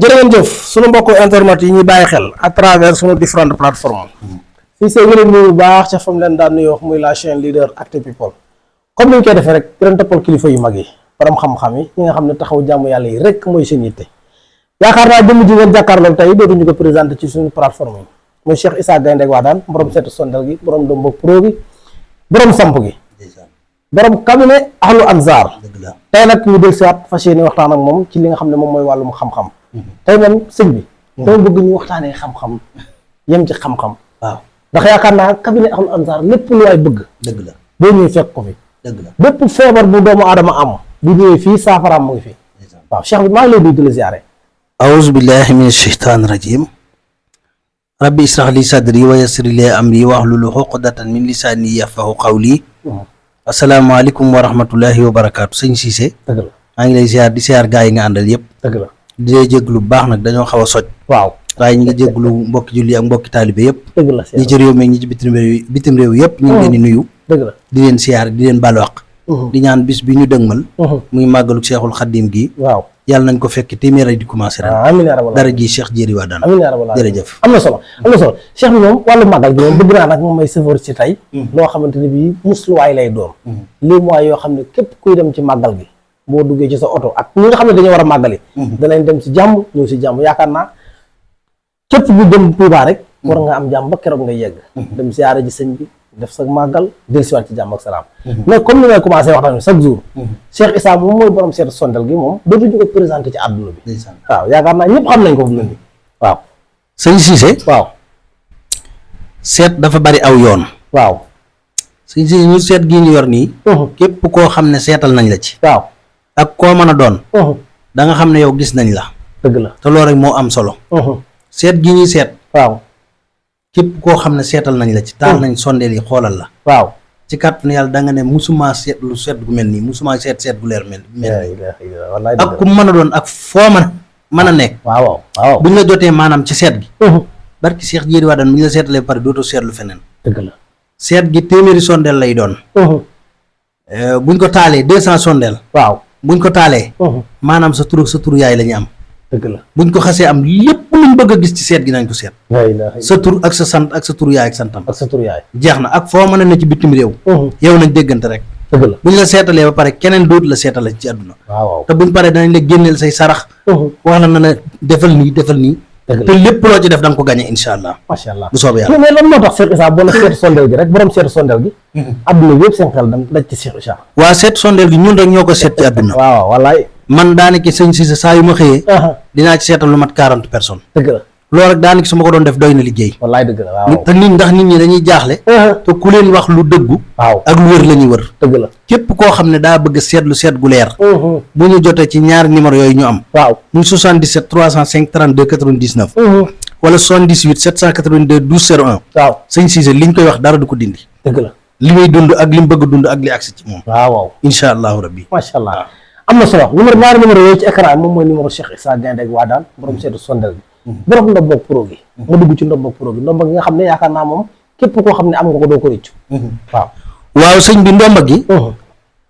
jërë ngeen jëf sunu mbokku internet yi ñuy bàyyi xel à travers sunu différentes plateformes fii see ngeen nuyu bu baax ca fam leen daan nuyoo muy la chaîne leader Actu People comme ni ñu koy defee rek di leen toppal kilifa yu mag yi borom xam-xam yi ñi nga xam ne taxaw jàmm yàlla yi rek mooy seen yitte yaakaar naa jëmm ji ngeen jàkkaarloog tey dootuñu ko présenté ci suñu plateforme yi muy Cheikh Issa Gaynde Wadane borom seetu sondel gi borom Ndombo Pro gi borom samp gi borom cabinet Ahlu Ansar tey nag ñu del siwaat fas yéene waxtaan ak moom ci li nga xam ne moom mooy wàllum xam-xam tey moom sëñ bi dama bëgg ñu waxtaanee xam-xam yem ci xam-xam waaw ndax yaakaar naa cabinet Ahlu Ansar lépp lu waay bëgg dëgg la boo ñëwee fekk ko fi dëgg la bépp feebar bu doomu aadama am bu ñëwee fii saafaraam mu ngi fi waaw Cheikh bi maa ngi lay nuyu di la ziare aouzu billahi min asheytaan rajim rabbi israh li sadri wa yassir li amri wahlul uqdatan min lisaani yafqahu qawli asalaamaaleykum wa rahmatullahi wa barakaatu sëñ Cissé dëgg la maa ngi lay ziar di ziar gaa yi nga àndal yëpp dëgg la di lay jéglu bu baax nag dañoo xaw a soj waaw waaye ñu ngi jéglu mbokki julli ak mbokki taalibe yëpp dëgg la ñi ci réew mi ñi ci bitim réew yëpp ñu ngi leen di nuyu dëgg la di leen ziar di leen balu àq di ñaan bis bi ñu dëgmal muy màggalu Cheikhul Khadim gi waaw yàlla nañ ko fekk téeméer di commencé ren amiin yaa rabbal dara ji Cheikh Jéeri Wadane amiin yaa rabbal jërëjëf am na solo Cheikh bi moom wàllu màggal gi moom bëgg naa nag moom may sëfoor ci tey loo xamante ne bii musluwaay lay doon lii mooy yoo xam ne képp kuy dem ci màggal gi boo duggee ci sa oto ak ñi nga xam ne dañoo war a màggali danañ dem ci jàmm ñëw si jàmm yaakaar naa képp bu dem Tuubaa rek war nga am jàmm ba keroog nga yegg dem siyaare ji sëñ bi def sa màggal del siwaat ci jàmm ak salaam mais comme ni may commencé waxtaan bi chaque jour Cheikh Issa moom mooy borom seetu sondel gi moom dootuñu ko présenté ci àdduna bi waaw yaakaar naa ñëpp xam nañ ko fu mu ne nii waaw sëñ Cissé waaw seet dafa bari aw yoon waaw sëñ Cissé ñu seet gii ñu yor nii képp koo xam ne seetal nañ la ci waaw ak koo mën a doon da nga xam ne yow gis nañ la dëgg la te loolu rek moo am solo seet gi ñuy seet waaw képp koo xam ne seetal nañ la ci taal nañ sondeel yi xoolal la waaw ci kàttanu yàlla da nga ne musuma seet lu seet gu mel nii musuma seet gu leer mel nii ak ku mën a doon ak foo mën a nekk waaw waaw buñ la jotee maanaam ci seet gi barki Cheikh Jéeri Wadane bu ñu la seetalee pare dootoo seetlu feneen dëgg la seet gi téeméeri sondeel lay doon buñ ko taalee 200 sondeel waaw buñ ko taalee maanaam sa tur yaay la ñu am dëgg la buñ ko xasee am lépp luñ bëgg a gis ci seet gi nañ ko seet sa tur ak sa sant ak sa tur yaay ak santam ak sa tur yaay jeex na ak foo mën a ne ci bitim réew yow nañ déggante rek dëgg la buñ la seetalee ba pare keneen dootu la seetale ci àdduna waaw te buñ paree danañ la génneel say sarax wax na la defal nii te lépp loo ci def da nga ko gagné insha allah macha allah bu soobee yàlla mais lan moo tax Cheikh Issa boo na seetu sondeel gi rek borom seetu sondeel gi àdduna bi yëpp seen xel daj ci Cheikh Issa waa seet sondeel gi ñun rek ñoo ko seet ci àdduna waaw wallaay man daanaka sëñ Cissé saa yu ma xëyee dinaa ci seetal lu mat 40 personnes dëgg la loolu rek daanaka su ma ko doon def doy na liggéey wallaay dëgg la waaw te ndax nit ñi dañuy jaaxle te ku leen wax lu dëggu waaw ak lu wër la ñuy wër dëgg la képp koo xam ne daa bëgg seet gu leer bu ñu jotee ci ñaari numéro yooyu ñu am waaw muy 77 305 32 99 wala 78 782 12 01 waaw sëñ Cissé liñ koy wax dara du ko dindi dëgg la li muy dund ak li mu bëgg dund ak li agsi ci moom waaw incha allahu rabbi macha allah am na solo ñaari numéro yooyu ci écran moom mooy numéro Cheikh Issa Gaynde Wadane borom seetu sondel bi borom Ndombo Pro gi nga dugg ci Ndombo Pro gi ndomba gi nga xam ne yaakaar naa moom képp koo xam ne am nga ko doo ko rëccu waaw sëñ bi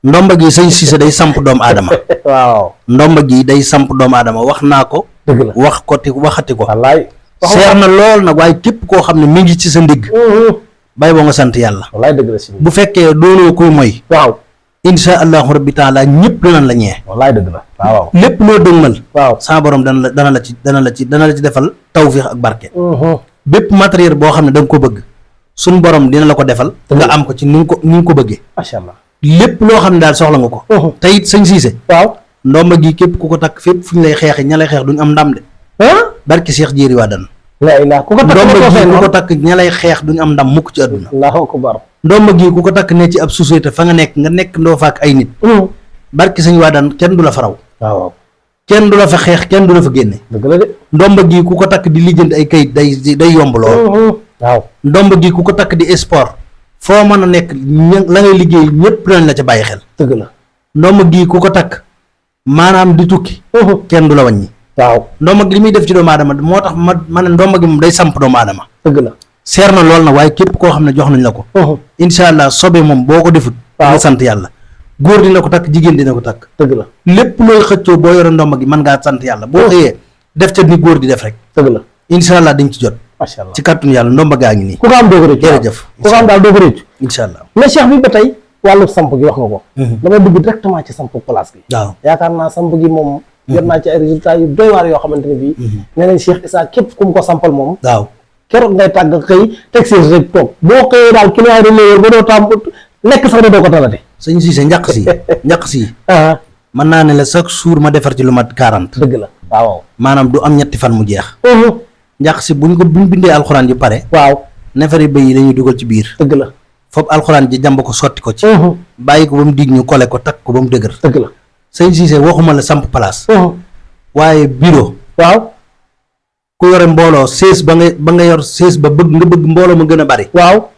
ndomba gi sëñ Cissé day samp doomu aadama waaw ndomba gi day samp doomu aadama wax naa ko dëgg la wax ko te waxati ko wallaay seer na lool nag waaye képp koo xam ne mi ngi ci sa ndigg bay boo nga sant yàlla wallaay dëgg la si bu fekkee doonoo koy mooy waaw insha allahu rabbi taala ñëpp danañ la ñee wallaay dëgg la waaw lépp loo dëgmal waaw sa borom dana la ci defal tawfiix ak barke bépp matériel boo xam ne da nga ko bëgg suñ borom dina la ko defal nga am ko ci ni nga ko bëggee macha allah lépp loo xam ne daal soxla nga ko te it sëñ Cissé waaw ndomba gi képp ku ko takk fépp fu ñu lay xeexe ña lay xeex duñ am ndam de barke Cheikh Jéeri Wadane la ku ko takk ndomba gi ku ko takk ña lay xeex duñ am ndam mukk ci àdduna allahu akbar ndomba gi ku ko takk ne ci ab société fa nga nekk ndoo fa ak ay nit barke sëñ Wadane kenn du la fa raw waaw kenn du la fa xeex kenn du la fa génne dëgg la de ndomba gi ku ko takk di lijjanti ay kayit day yomb lool waaw ndomba gi ku ko takk di sport foo mën a nekk la ngay liggéey ñëpp nañ la ca bàyyi xel dëgg la ndomba gi ku ko takk maanaam di tukki kenn du la wàññi waaw ndomba gi li muy def ci doomu aadama moo tax ma ne ndomba gi moom day samp doomu aadama dëgg la seer na lool na waaye képp koo xam ne jox nañ la ko incha allah sobe moom boo ko defut nga sant yàlla góor dina ko takk jigéen dina ko takk dëgg la lépp looy xëccoo boo yore ndomba gi mën ngaa sant yàlla boo xëyee def ca ni góor di def rek dëgg la incha allah dañ ci jot macha allah ci kàttanu yàlla ndomba gaa ngi nii ku ko am doo ko rëcc jërëjëf ku ko am daal doo ko rëcc incha allah mais cheikh bi ba tey wàllu samp gi wax nga ko damay dugg directement ci samp place gi waaw yaakaar naa samp gi moom jot naa ci ay résultats yu doy waar yoo xamante ne bii nee nañ Cheikh Issa képp ku mu ko sampal moom waaw keroog ngay tàgg xëy teg si rek toog boo xëyee daal client yi dañ lay wër ba doo tàmm lekk sax da doo ko talate sëñ Cissé njaq si mën naa ne la chaque jour ma defar ci lu mat 40 dëgg la waaw maanaam du am ñetti fan mu jeex njaq si buñ bindee alxuraan yu pare waaw nefari bëy yi dañuy dugal ci biir dëgg la foofu alxuraan ji jàmb ko sotti ko ci bàyyi ko ba mu dig ñu kole ko takk ko ba mu dëgër dëgg la sëñ Cissé waxuma la samp place waaye bureau waaw ku yore mbooloo sées ba nga yor sées ba bëgg mbooloo ma gën a bari waaw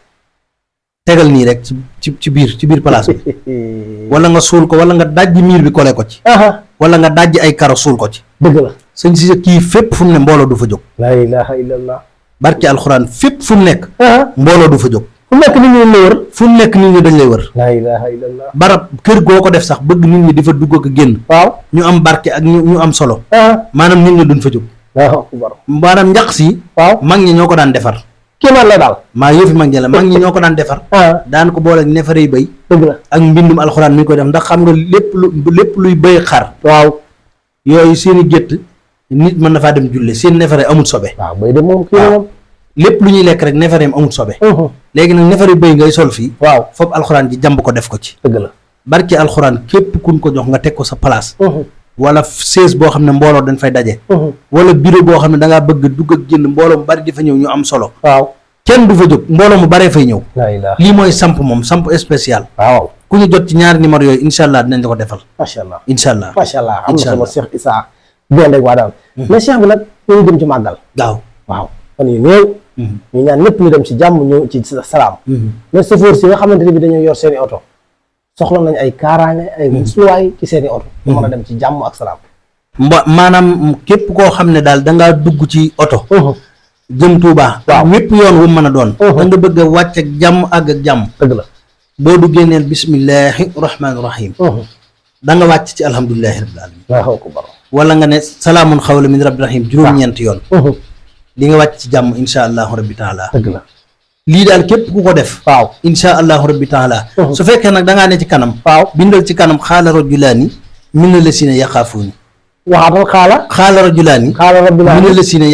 tegal nii rek ci biir place bi wala nga suul ko wala nga dajji miir bi kole ko ci wala nga dajji ay karo suul ko ci dëgg la sëñ Cissé kii fépp fu mu ne mbooloo du fa jóg laa ilaha illallah barki alxuraan fépp fu mu nekk mbooloo du fa jóg fu nekk nit ñi lay wër fu mu nekk nit ñi dañ lay wër laa ilaha illallah barab kër goo ko def sax bëgg nit ñi di fa dugg ak génn waaw ñu am barke ak ñu am solo maanaam nit ñi duñ fa jóg maanaam njaq si waaw mag ñi ñoo ko daan defar kii man la daal maa yëfi mag ñi la mag ñi ñoo ko daan defar daan ko boole ak neefare bëy dëgg la ak mbindum alxuraan mi koy def ndax xam nga lépp luy bëy xar waaw yooyu seeni gétt nit mën na faa dem julle seen neefare amul sobe waaw bëy de moom kii moom lépp lu ñuy lekk rek neefareem amul sobe léegi nag neefare bëy ngay sol fii waaw foofu alxuraan ji jàmb ko def ko ci dëgg la barki alxuraan képp kun ko jox nga teg ko sa place wala chaise boo xam ne mbooloo dañ fay daje wala bureau boo xam ne da ngaa bëgg dugg ak génn mbooloo mu bari di fa ñëw ñu am solo waaw kenn du fa jóg mbooloo mu baree fay ñëw lii mooy samp moom samp spécial waaw ku ñu jot ci ñaari numéro yooyu incha allah dinañ la ko defal macha allah incha allah macha allah am na solo Cheikh Issa Gaïndé Wadane mais cheikh bi nag ñu jëm ci màggal waaw fan yu néew ñu ñaan ñëpp ñu dem ci jàmm ñëw ci salaam mais chauffeur si nga xamante ne bi dañoo yor seeni oto soxla nañ ay kaaraange ay musluwaay ci seeni oto ñu mën a dem ci jàmm ak salaam maanaam képp koo xam ne daal dangaa dugg ci oto jëm Tuubaa waaw wépp yoon wu mën a doon da nga bëgg a wàcc ak jàmm àgg ak jàmm dëgg la boo duggee neel bismillahi rahmaani rahim da nga wàcc ci alhamdulilahi rabbil alamin waaw ko baro wala nga ne salaamun xawla min rabbi rahim juróom-ñeenti yoon li nga wàcc ci jàmm insha allahu rabbi taala dëgg la lii daal képp ku ko def waaw insha allahu rabbi taala su fekkee nag da ngaa ne ci kanam waaw bindal ci kanam xaala rajulaani mina lasina yaxaafuuni waxaatal xaala rajulaani mina lasina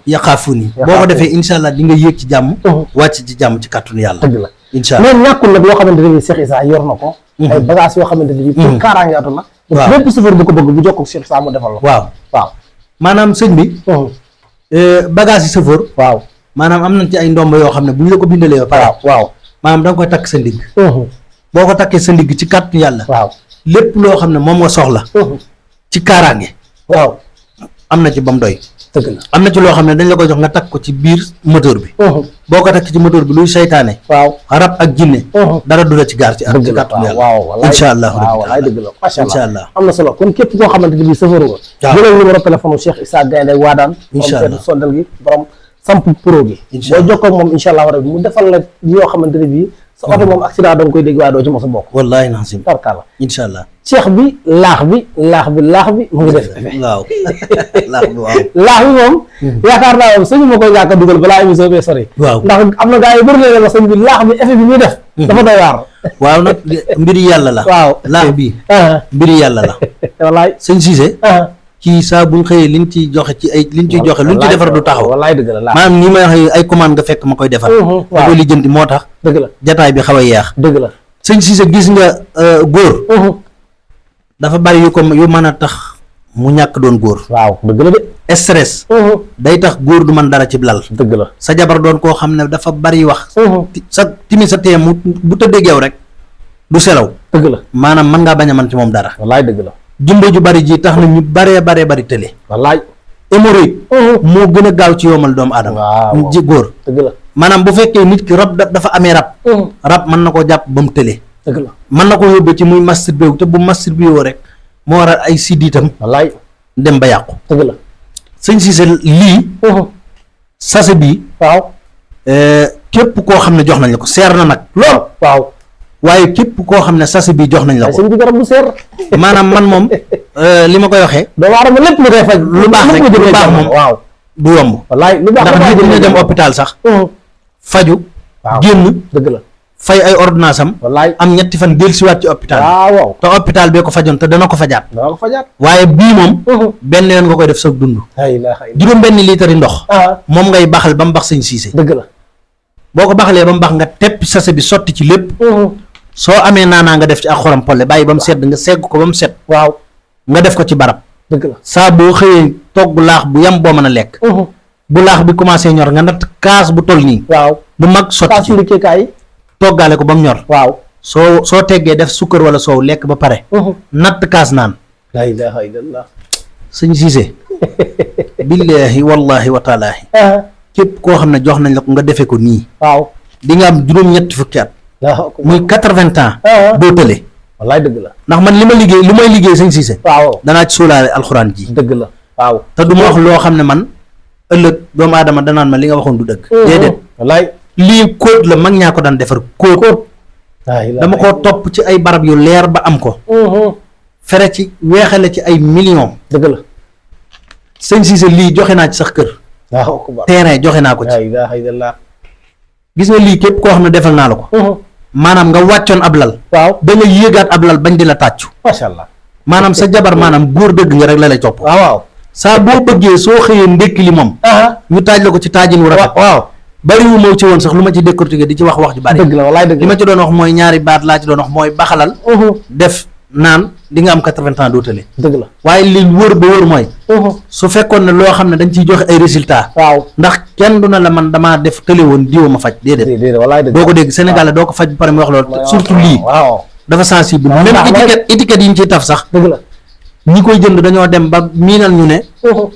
yaxaafuuni boo ko defee insha allah di nga yéeg ci jàmm wàcc ci jàmm ci kàttanu yàlla dëgg la insha allah mais ñàkkul nag yoo xamante ne bi Cheikh Issa yor na ko ay bagage yoo xamante ne bi pour kaaraange oto la waaw bépp chauffeur bu ko bëgg bu jokkoo ak Cheikh Issa mu defal la waaw maanaam sëñ bi bagage yi chauffeur waaw maanaam am nañ ci ay ndomb yoo xam ne bu ñu la ko bindalee ba pare waaw maanaam da nga koy takk sa ndigg boo ko takkee sa ndigg ci kàttanu yàlla waaw lépp loo xam ne moom nga soxla ci kaaraange waaw am na ci ba mu doy dëgg la am na ci loo xam ne dañ la koy jox nga takk ko ci biir moteur bi boo ko takk ci moteur bi luy saytaane waaw rab ak jinne dara du la ci gaar ci ak ci kàttanu yàlla waaw incha allah waaw walaay dëgg la macha allah incha allah am na solo kon képp koo xamante ne bii chauffeur nga jëlal numéro téléphone Cheikh Issa Gaïndé Wadane incha allah sondal gi borom samp pro gi boo jokkoo ak moom incha allah rabbi mu defal la yoo xamante ne bii sa oto moom accident da nga koy dégg waaye doo ci mos a bokk wallaahi nasim tarkala incha allah cheikh bi laax bi mu ngi def effet waaw laax bi waaw laax bi moom yaakaar naa moom sëñu ma koy ñàkk a dugal balaa émission bee sori waaw ndax am na gars yi bëri na la sëñ bi laax bi effet bi muy def dafa doy waar waaw nag mbiri yàlla la waaw laax bi mbiri yàlla la wallaay sëñ Cissé kii saa buñ xëyee liñ ciy joxe ci ay liñ ciy joxe luñ ci defar du taxaw wallaay dëgg la laax maanaam nii may wax ay commande nga fekk ma koy defar da koy lijjanti moo tax dëgg la jataay bi xaw a yeex dëgg la sëñ Cissé gis nga góor dafa bari yu mën a tax mu ñàkk doon góor waaw dëgg la de stress day tax góor du mën dara ci lal dëgg la sa jabar doon koo xam ne dafa bari wax sa timi sa teem bu tëddee yow rek du selaw dëgg la maanaam mën ngaa bañ a man ci moom dara wallaay dëgg la jumbo ju bari ji tax na ñu bari tële wallaay hémorroïde moo gën a gaaw ci yomal doomu aadama ji góor dëgg la maanaam bu fekkee nit ki rab dafa amee rab mën na koo jàpp ba mu tële dëgg la mën na ko yóbbee ci muy masturbé wu te bu masturbé woo rek moo waral ay siddiitam wallaay dem ba yàqu dëgg la sëñ Cissé lii sase bii waaw képp koo xam ne jox nañ la ko seer na nag lool waaw waaye képp koo xam ne sase bii jox nañ la ko sëñ bi garab bu seer maanaam man moom li ma koy waxee. doomu aadama lépp lu koy faj. lu baax rek lu baax moom waaw du yomb. wallaay lu baax ndax nit dina dem hôpital sax. faju waaw génn. dëgg la. fay ay ordonnance am. wallaay am ñetti fan dellusiwaat ci hôpital. waaw te hôpital bee ko fajoon te dana ko fajaat. dana ko fajaat. waaye bii moom. benn yoon nga koy def sa dund. juróom benn litre yi ndox. moom ngay baxal ba mu bax sëñ Cissé. dëgg la. boo ko baxalee ba mu bax nga tepp sase bi sotti ci lépp. soo amee naanaa nga def ci ak xorom polle bàyyi ba mu sedd nga segg ko ba mu set. waaw nga def ko ci barab. dëgg la. saa boo xëyee togg laax bu yam boo mën a lekk. bu laax bi commencé ñor nga natt kaas bu toll nii. waaw bu mag sotti ci kaay toggaale ko ba mu ñor. waaw soo teggee def sukkar wala soow lekk ba pare. natt kaas naan. la ilaha illallah. sëñ Cissé. billaahi wallaahi wa taalaahi. képp koo xam ne jox nañ la ko nga defee ko nii. waaw di nga am juróom-ñetti fukki at. muy 80 ans. doo tële. wallaay dëgg la. ndax man li may liggéey sëñ Cissé. waaw danaa ci sóolaale alxuraan ji. dëgg la waaw. te du ma wax loo xam ne man ëllëg doomu aadama danaan ma li nga waxoon du dëgg. déedéet. wallaay lii kóot la mag ñaa ko daan defar kóot. dama koo topp ci ay barab yu leer ba am ko. fere ci weexale ci ay millions. dëgg la. sëñ Cissé lii joxe naa ci sax kër. waaw terrain joxe naa ko ci. la ilaha illallah. gis nga lii képp koo xam ne defal naa la ko. maanaam nga wàccoon ab lal. waaw da nga yéegaat ab lal bañ di la tàccu. macha allah. maanaam sa jabar maanaam góor dëgg nga rek la lay topp. waaw saa boo bëggee soo xëyee ndékki li moom. ñu taaj la ko ci taajin wu rafet. waaw bariwu ma ci woon sax lu ma ci décortiquer di ci wax ju bari. dëgg la wallaay dëgg li ma ci doon wax mooy ñaari baat laa ci doon wax mooy baxalal. def naan di nga am 80 ans dootale. dëgg la. waaye li wër ba wër mooy. su fekkoon ne loo xam ne dañ ciy joxe ay résultats. waaw ndax kenn du na la man damaa def tële woon diwa ma faj déedéet. wallaay dëgg doo ko dégg Sénégal doo ko faj ba pare mu wax loolu surtout lii. waaw dafa sensible. même étiquette yi ñu ciy taf sax. dëgg la. ñi koy jënd dañoo dem ba miinal ñu ne.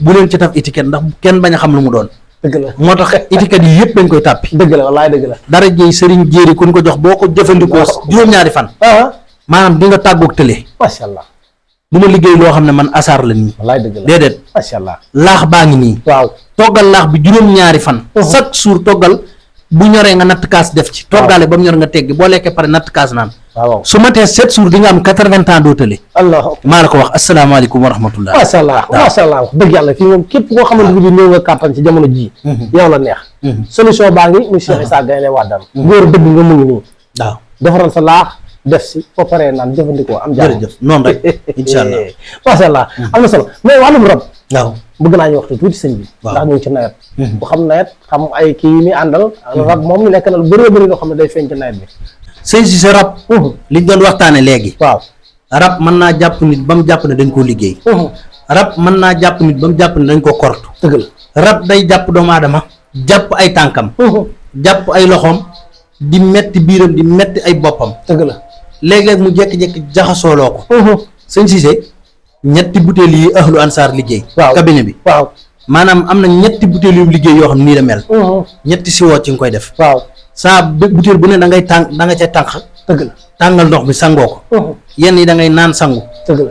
bu leen ci taf étiquette ndax kenn bañ a xam lu mu doon. dëgg la moo tax étiquette yi yëpp dañ koy tàppi. dëgg la wallaay dëgg la. dara jëy sëriñ jéeri kun ko jox boo ko jëfandikoo juróom-ñaari fan. maanaam di nga tàggoog tële. macha allah. du ma liggéey loo xam ne man asaar la nii. wallaay dëgg la déedéet. macha allah. laax baa ngi nii. waaw toggal laax bi juróom-ñaari fan. chaque jour toggal bu ñoree nga natt kaas def ci. toggaale ba mu ñor nga teggi boo lekkee pare natt kaas naan. waaw su matee 7 jours di nga am 80 ans doo tële. allah maa la ko wax asalaamaaleykum wa rahmatullah. macha allah macha allah wax dëgg yàlla fii moom képp koo xamante ni néew nga kàttan ci jamono ji yow la neex. solution baa ngi muy Cheikh Issa Gaïndé Wadane. góor dëgg nga mu ngi nii. waaw defaral sa laax def si foo paree naan jëfandikoo am. jërëjëf noonu rek incha allah. macha allah am na solo mais wàllum rab. waaw bëgg naa ñu waxtu tuuti sëñ bi. ndax ñu ngi ci nawet. bu xam nawet xam ay kii yi muy àndal. rab moom ñu nekk na lu bëree bëri loo xam ne day feeñ ci nawet bi. sëñ si sa rab. liñ doon waxtaane léegi. waaw rab mën naa jàpp nit ba mu jàpp ne dañ koo liggéey. rab mën naa jàpp nit ba mu jàpp ne dañ koo kortu. dëgg la. rab day jàpp doomu aadama. jàpp ay tànkam. jàpp ay loxoom. di metti biiram di metti ay boppam. dëgg la. léeg-léeg mu jékki-jékki jaxasooloo ko. sëñ Cissé ñetti butéel yi ahlu ansaar liggéey. waaw cabinet bi. waaw maanaam am na ñetti butéel yu liggéey yoo xam nii la mel. ñetti siwoo ci nga koy def. waaw saa butéel bu ne da ngay tànk da nga ca tànk. dëgg la. tàngal ndox mi sangoo ko. yenn yi da ngay naan sangu. dëgg la.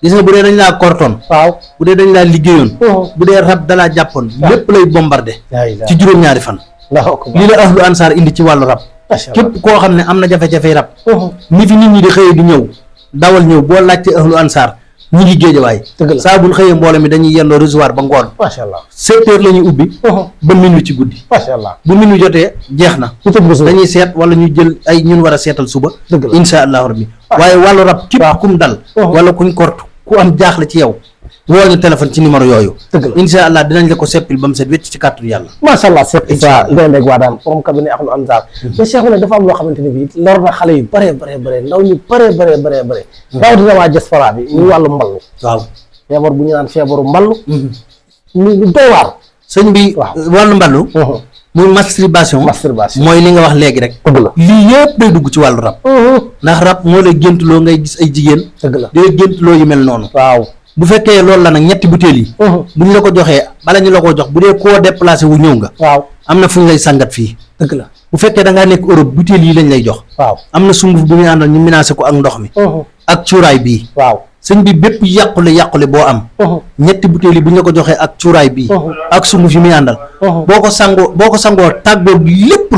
gis nga bu dee dañ laa kortoon. waaw bu dee dañ laa liggéeyoon. bu dee rab dalaa jàppoon. lépp lay bombardé. ci juróom-ñaari fan. lii la ahlu ansaar indi ci wàllu rab. képp koo xam ne am na jafe-jafe rab. ni fi nit ñi di xëyee di ñëw dawal ñëw boo laajte ahlu ansaar ñu ngi géejawaay. saa buñ xëyee mbooloo mi dañuy yendoo recevoir ba ngoon. macha allah 7 heures la ñuy ubbi. ba minuit ci guddi. macha allah bu minuit jotee jeex na. dañuy seet wala ñu jël ay ñun war a seetal suba. insha allahu rabbi waaye wàllu rab képp kum dal. wala kuñ kortu ku am jaaxle ci yow. woo ñu téléphone ci numéro yooyu. insha allah dinañ la ko seppil ba mu set wecc ci kàttu yàlla. macha allah Cheikh Issa Gaïndé Wadane borom cabinet ahlu ansaar. mais Cheikh ne dafa am loo xamante ne bii lor na xale yu bëree bëree ndaw ñu bëree. rawatina waa diaspora bi muy wàllu mballu. waaw feebar bu ñu naan feebaru mballu. ñu doy waar. sëñ bi wàllu mballu. muy masturbation. mooy li nga wax léegi rek. dëgg la lii yëpp day dugg ci wàllu rab. ndax rab moo lay géntuloo ngay gis ay jigéen. dëgg la day géntuloo yu mel noonu. waaw bu fekkee loolu la nag ñetti butéel yi. bu ñu la ko joxee bala ñu la ko jox bu dee koo déplacé wu ñëw nga. waaw am na fu ñu lay sangat fii. dëgg la bu fekkee da ngaa nekk Europe butéel yi lañ lay jox. waaw am na sunguf bu muy àndal ñu menacé ko ak ndox mi. ak cuuraay bii. waaw sëñ bi bépp yàqule boo am. ñetti butéel yi bu ñu la ko joxee ak cuuraay bii. ak sunguf yi muy àndal. boo ko sangoo tàggoo lépp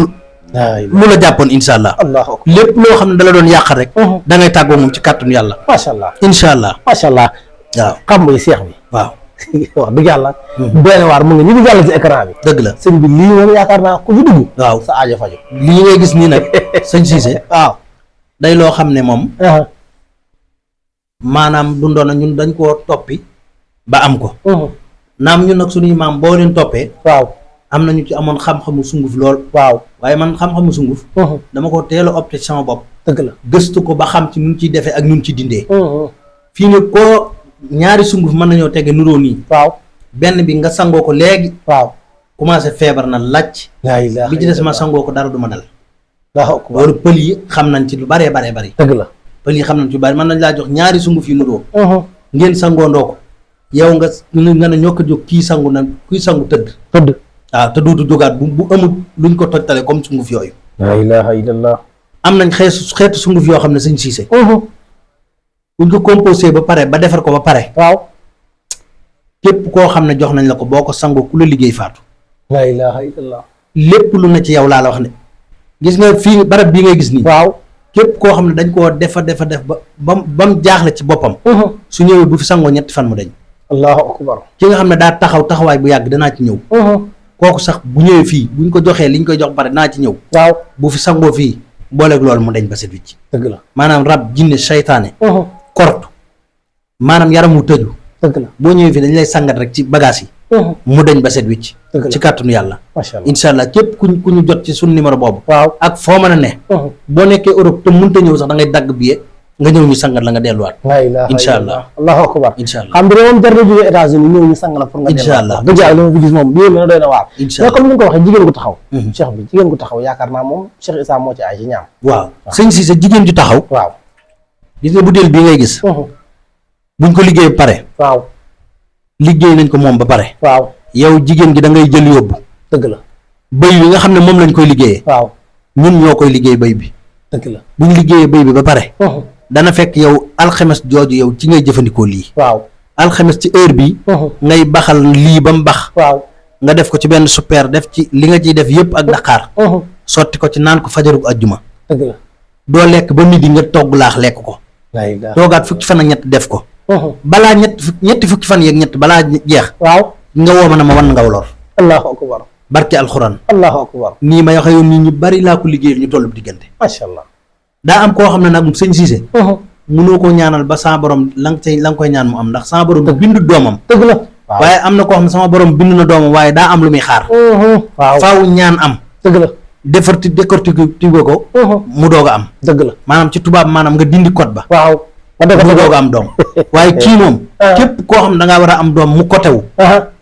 lu la jàppoon incha allah. lépp loo xam ne da la doon yàqal rek. da ngay tàggoo moom ci kàttanu yàlla. macha allah incha allah. macha allah waaw xam mooy seex bi waaw wax dëgg yàlla benn waar mu ngi ñu ngi jàll ci écran bi dëgg la sëñ bi lii moom yaakaar naa ku fi dugg waaw sa aajo faju lii ngay gis nii nag sëñ Cissé waaw day loo xam ne moom maanaam dundoon na ñun dañ koo toppi ba am ko naam ñun nag suñuy maam boo leen toppee waaw am nañu ci amoon xam-xamu sunguf lool waaw waaye man xam-xamu sunguf dama ko teel a opté ci sama bopp dëgg la gëstu ko ba xam ci nun ciy defee ak nun ci dindee fii ne koo ñaari sunguf mën nañoo tege nuroo nii waaw benn bi nga sangoo ko léegi waaw commencé feebar na làcc bi ci des ma sangoo ko dara du ma dal loolu pël yi xam nañ ci lu baree baree bari dëgg la pël yi xam nañ ci lu bari mën nañ laa jox ñaari sunguf yu nuroo ngeen sangoondoo ko yow nga ne ñoo ko jóg kii sangu na kuy sangu tëdd waaw te duutu jógaat bu amul luñ ko tojtale comme sunguf yooyu la ilaha illallah am nañ xeetu sunguf yoo xam ne sëñ Cissé buñ ko composé ba pare ba defar ko ba pare waaw képp koo xam ne jox nañ la ko boo ko sangoo ku la liggéey faatu la ilaha illallah lépp lu na ci yow laa la wax ne gis nga fii barab bii ngay gis nii waaw képp koo xam ne dañ koo def ba mu jaaxle ci boppam su ñëwee bu fi sangoo ñetti fan mu dañ allahu akbar ki nga xam ne daa taxawaay bu yàgg danaa ci ñëw kooku sax bu ñëwee fii buñ ko joxee liñ koy jox pare danaa ci ñëw waaw bu fi sangoo fii booleeg loolu mu dañ ba set wicc dëgg la maanaam rab jinne saytaane korte maanaam yaram wu tëju dëgg la boo ñëwee fii dañ lay sangat rek ci bagage yi mu dañ ba set wicc ci kàttanu yàlla macha allah incha allah képp ku ñu jot ci suñu numéro boobu waaw ak foo mën a ne boo nekkee Europe te mënta ñëw sax da ngay dagg billet nga ñëw ñu sangat la nga delluwaat la ilaha incha allah allahu akbar incha allah xam nga moom jar na jógee États-Unis ñëw ñu sang la pour nga incha allah dëgg yàlla li ma fi gis moom bii na doy na waar incha mais allah comme ni nga ko waxee jigéen gu taxaw cheikh bi jigéen gu taxaw yaakaar naa moom Cheikh Issa moo ci ay ci ñaam waaw sëñ Cissé jigéen ju taxaw waaw gis nga butéel bii ngay gis buñ ko liggéey ba pare waaw liggéey nañ ko moom ba pare waaw yow jigéen gi da ngay jël yóbbu dëgg la bëy bi nga xam ne moom lañ koy liggéeyee waaw ñun ñoo koy liggéey bëy bi dëgg la buñ liggéeyee bëy bi ba pare dana fekk yow alxames jooju yow ci ngay jëfandikoo lii waaw alxames ci heure bi ngay baxal lii ba mu bax waaw nga def ko ci benn super def ci li nga ciy def yëpp ak daqaar sotti ko ci naan ko fajarug ajjuma dëgg la doo lekk ba midi nga togg laax lekk ko la toogaat fukki fan ak ñett def ko balaa ñetti fukki fan yeeg ñett balaa jeex waaw nga woo ma ne ma wan ngaw lor allahu akbar barke alxuraan allahu akbar nii ma waxee yoon nit ñu bari laa ko liggéeyal ñu tollu diggante macha allah daa am koo xam ne nag sëñ Cissé mënoo koo ñaanal ba sama borom la nga koy ñaan mu am ndax sama borom bindu doomam dëgg la waaye am na koo xam ne sama borom bind na doomam waaye daa am lu muy xaar waaw faaw ñaan am dëgg la décortiquer ko mu doog a am dëgg la maanaam ci tubaab maanaam nga dindi code ba waaw mu doog a am doom waaye kii moom képp koo xam ne da ngaa war a am doom mu kotewu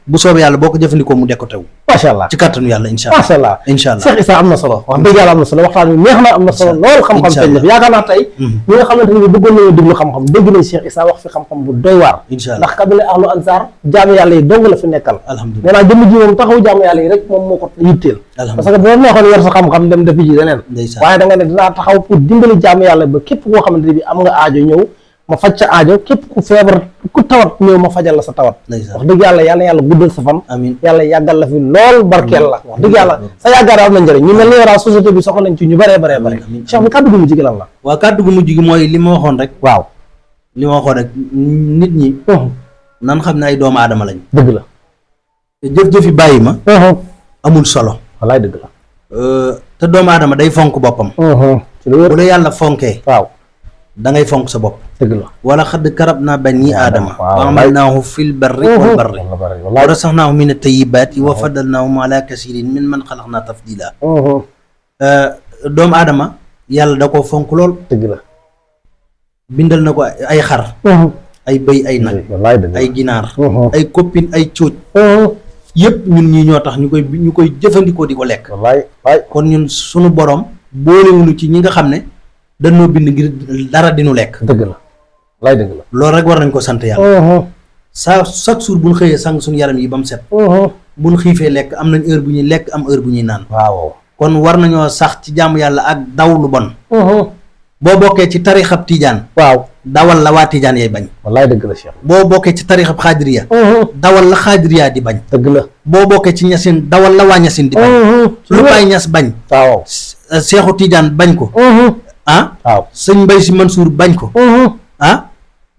bu soobee yàlla boo ko jëfandikoo mu dékotewu macha allah ci kàttanu yàlla incha allah macha allah incha allah Cheikh Issa am na solo wax dëgg yàlla am na solo waxtaan wi neex na am na solo loolu xam-xam feeñ na fi yaakaar naa tey ñi nga xamante ni bëggoon nañu déglu xam-xam dégg nañ Cheikh Issa wax fi xam-xam bu doy waar incha allah ndax kabile ahlu ansar jaamu yàlla yi dong la fi nekkal alhamdulilah maanaam jëmm ji moom taxaw jaamu yàlla yi rek moom moo ko yitteel parce que boo neexoon yor sa xam-xam dem defi ji leneen waaye da nga ne dinaa taxaw pour dimbali jaamu yàlla ba képp koo xamante ne bi am nga aajo ñëw ma faj sa aajo képp ku feebar ku tawat ñëw ma fajal la sa tawat wax dëgg yàlla yàlla guddal sa fan amiin yàlla yàggal la fi lool barkeel la wax dëgg yàlla sa yàggaar am na njëriñ ñu mel ni yoraa société bi soxla nañ ci ñu bëree Cheikh bi kàddu gu mujj gi lan la waaw kàddu gu mujj gi mooy li ma waxoon rek waaw li ma waxoon rek nit ñi nan xam ne ay doomu aadama lañ dëgg la te jëf-jëfi bàyyi ma amul solo wallaay dëgg la te doomu aadama day fonk boppam bu la yàlla fonkee waaw da ngay fonk sa bopp dëgg la wala xadd karab naa bani aadama wa amalnaahu fil barri wal barri wa rasaxnaahu min at-tayyibaati wa faddalnaahum ala kasirin min man xalaqnaa tafdila doomu aadama yàlla da koo fonk lool dëgg la bindal na ko ay xar ay bëy ay nag ay ginaar ay koppin ay cóoj yëpp ñun ñii ñoo tax ñu koy jëfandikoo di ko lekk kon ñun sunu borom boolewuñu ci ñi nga xam ne dañoo bind ngir dara dinu lekk dëgg la wallaay dëgg la loolu rek war nañ ko sant yàlla chaque jour buñ xëyee sang suñu yaram yi ba mu set buñ xiifee lekk am nañ heure bu ñuy lekk am heure bu ñuy naan waaw kon war nañoo sax ci jaamu yàlla ak daw lu bon boo bokkee ci tarixab tijaan waaw dawal la waa tijaan yay bañ wallaay dëgg la Cheikh boo bokkee ci tarixab xaadiriya dawal la xaadiriya di bañ dëgg la boo bokkee ci ñasin dawal la waa ñasin di bañ lu Baay Ñas bañ waaw seexu tijaan bañ ko waaw sëñ Mbay Si Mansuur bañ ko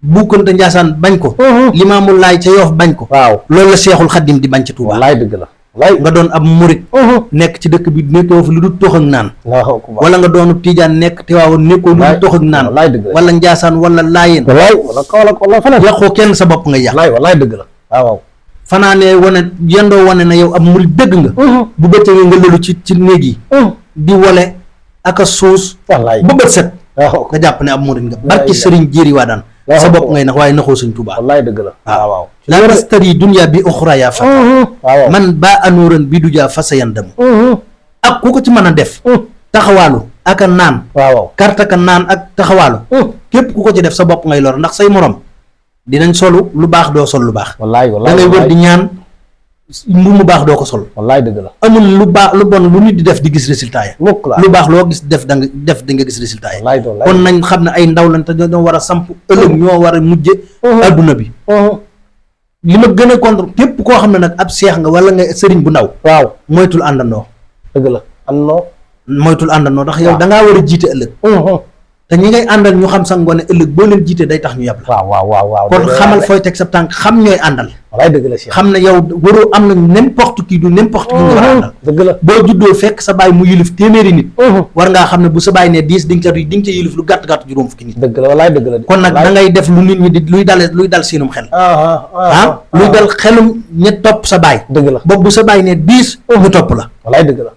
Bu Kunta Njaasaan bañ ko Limaamu Laay ca Yoof bañ ko waaw loolu la Seexul Xaddim di bañ ci Tuubaa wallaay dëgg la wallaay nga doon ab murit nekk ci dëkk bi nekkoo fi lu dul tox ak naan wala nga doonu Tiijaan nekk Tiwaawan nekkoo lu dul tox ak naan wallaay dëgg la wala Njaasaan wala Laayeen wallaay wala Kaolack wala feneen yàqoo kenn sa bopp nga yàq wallaay dëgg la waaw fanaanee wane yendoo wane na yow ab murit dëgg nga bu bëccëgee nga lëlu ci néeg yi di wole ak a suus wallaay ba bët set waaw nga jàpp ne ab murit nga barki sëriñ Jéeri waa daan sa bopp ngay nax waaye naxoo Sëriñ Tuubaa wallaay dëgg la waaw laa tastari dunya bi uxra yaa fa waaw man ba anuuran bi du jaa fa sa yandamu ak ku ko ci mën a def taxawaalu ak a naan waaw karta ka naan ak taxawaalu képp ku ko ci def sa bopp ngay lor ndax say morom dinañ solu lu baax doo sol lu baax wallaay da ngay wër di ñaan mbu mu baax doo ko sol wallaay dëgg la amul lu baax lu bon lu nit di def di gis résultat ya mukk la lu baax loo gis def da nga def di nga gis résultat yi wallaay kon nañ xam ne ay ndaw lañ te ñoo war a samp ëllëg ñoo war a mujje adduna bi li ma gën a contre képp koo xam ne nag ab seex nga wala nga sëriñ bu ndaw waaw moytul àndandoo dëgg la àndandoo moytul àndandoo ndax yow da ngaa war a jiite ëllëg te ñi ngay àndal ñu xam sa ngoone ëllëg boo leen jiitee day tax ñu yab la waaw kon xamal fooy teg sa tànk xam ñooy àndal wallaay dëgg la Cheikh xam ne yow waroo am na n'importe qui du n'importe qui nga war a àndal dëgg la boo juddoo fekk sa baay mu yilif téeméeri nit war ngaa xam ne bu sa baay ne 10 di nga ca yilif lu gàtt-gàtt juróom fukki nit dëgg la wallaay dëgg la kon nag da ngay def lu nit ñi di luy dal seenum xel luy dal xelum ña topp sa baay dëgg la boobu bu sa baay ne 10 ñu topp la wallaay dëgg la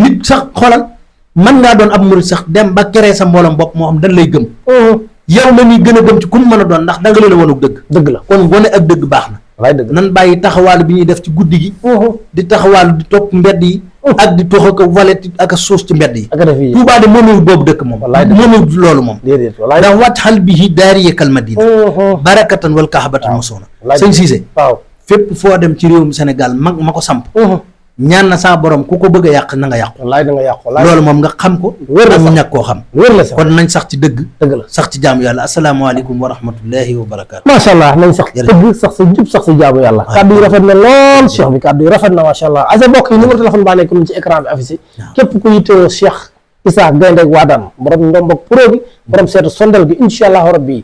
nit sax xoolal mën ngaa doon ab murit sax dem ba keree sa mbooloom bopp moo xam dañ lay gëm yow la ñuy gën a gëm ci ku mu mën a doon ndax danga leen a wanuk dëgg la kon wane ak dëgg baax na wallaay dëgg nan bàyyi taxawaalu bi ñuy def ci guddi gi di taxawaalu di topp mbedd yi ak di tox ak a valet ak a suus ci mbedd yi Tuubaa de moomewul boobu dëkk moom moomewul loolu moom ndax wàcc xal bi yi daariyekal madina barakatan wal kaxabatan mosoona sëñ Cissé waaw fépp foo dem ci réewum Sénégal mag ma ko samp ñaan na saa borom ku ko bëgg a yàq na nga yàqu wallaay da nga yàqu loolu moom nga xam ko wér la ak sax ñàkk koo xam wér la sax kon nañ sax ci dëgg la sax ci jaamu yàlla asalaamaaleykum wa rahmatullahi wa barakaatu macha allah nañ sax dëgg sax sa jub sax sa jaamu yàlla kàddu yi rafet na lool Cheikh bi kàddu yi rafet na macha allah asa bokk yi numéro téléphone baa nekk nun ci écran bi affiché képp ku yittewoo Cheikh Issa Gaynde Wadane borom ndombok pro gi borom seetu sondel gi incha allahu rabbi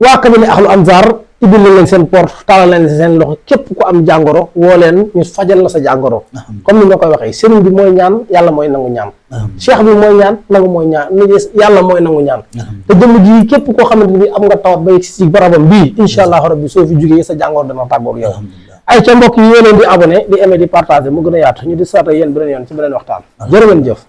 waa cabinet Ahlu Ansar ibbil leen seen porte taalal leen seen loxo képp ku am jàngoro woo leen ñu fajal la sa jàngoro comme ni ma koy waxee sëriñ bi mooy ñaan yàlla mooy nangu ñaan cheikh bi mooy ñaan nangu mooy ñaan yàlla mooy nangu ñaan te jëmm ji képp koo xamante ni bi am nga tawat bay si barabam bii insha allahu rabbi soo fi jógee sa jàngoro dana tàggoog yow ay ca mbokk yi yoo leen di abonné di aimé di partagé mu gën a yaatu ñu di saata yéen beneen yoon ci beneen waxtaan jërë ngeen jëf